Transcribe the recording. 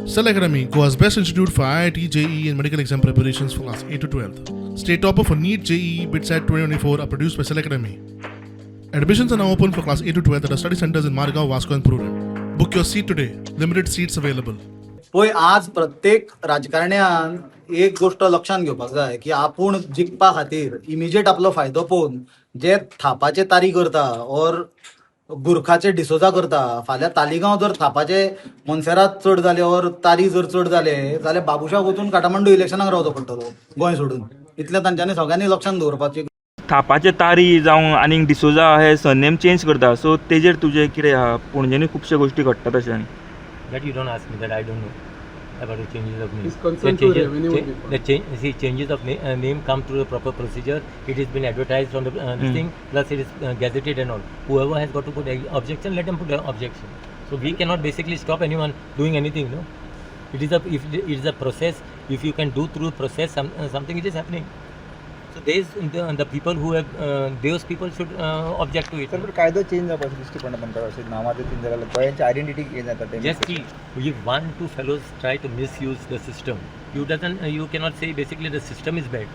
Cell Academy, Goa's best institute for IIT, JEE, and medical exam preparations for class 8 to 12. State topper for NEET, JEE, BITSAT 2024 are produced by Cell Academy. Admissions are now open for class 8 to 12 at our study centers in Margao, Vasco, and Prudent. Book your seat today. Limited seats available. पळय, आज प्रत्येक राजकारण्यान एक गोश्ट लक्षात घेवपाक जाय की आपूण जिखपा खातीर इमिजिएट आपलो फायदो पळोवन जे थापाचे तारी करता ऑर गुरखाचे डिसोजा करता, फाल्यां तालिगांव जर थापाचे मोन्सेरात चड जाले ऑर तारी जर चड जाले जाल्यार बाबुशाक वचून काठामांडू इलेक्शनाक रावचो पडटलो गोंय सोडून. इतलें तांच्यांनी सगळ्यांनी लक्षांत दवरपाची. थापाचे तारी जावं आनीक डिसोजा हे सरनेम चेंज करता, सो तेजेर तुजें कितें आहा? पणजेनी खुबशे गोश्टी घडटात अशें. That you don't ask me, that I don't know about the changes of name. His concern The to changes, revenue would be fine. The change, see, changes of name come through the proper procedure. It has been advertised on the this thing, plus it is gazetted and all. Whoever has got to put objection, let them put the objection. So we cannot basically stop anyone doing anything, no. It is a if it is a process. If you can do through process something, it is happening. So the people who have those people should object to it. Sir, पण कायदो change जावपाचो दिश्टी पडना तुमकां? अशें नांवाचें change जाल्यार गोंयांची identity हें जाता तें. Just see, if one two fellows try to misuse the system, you cannot say basically the system is bad.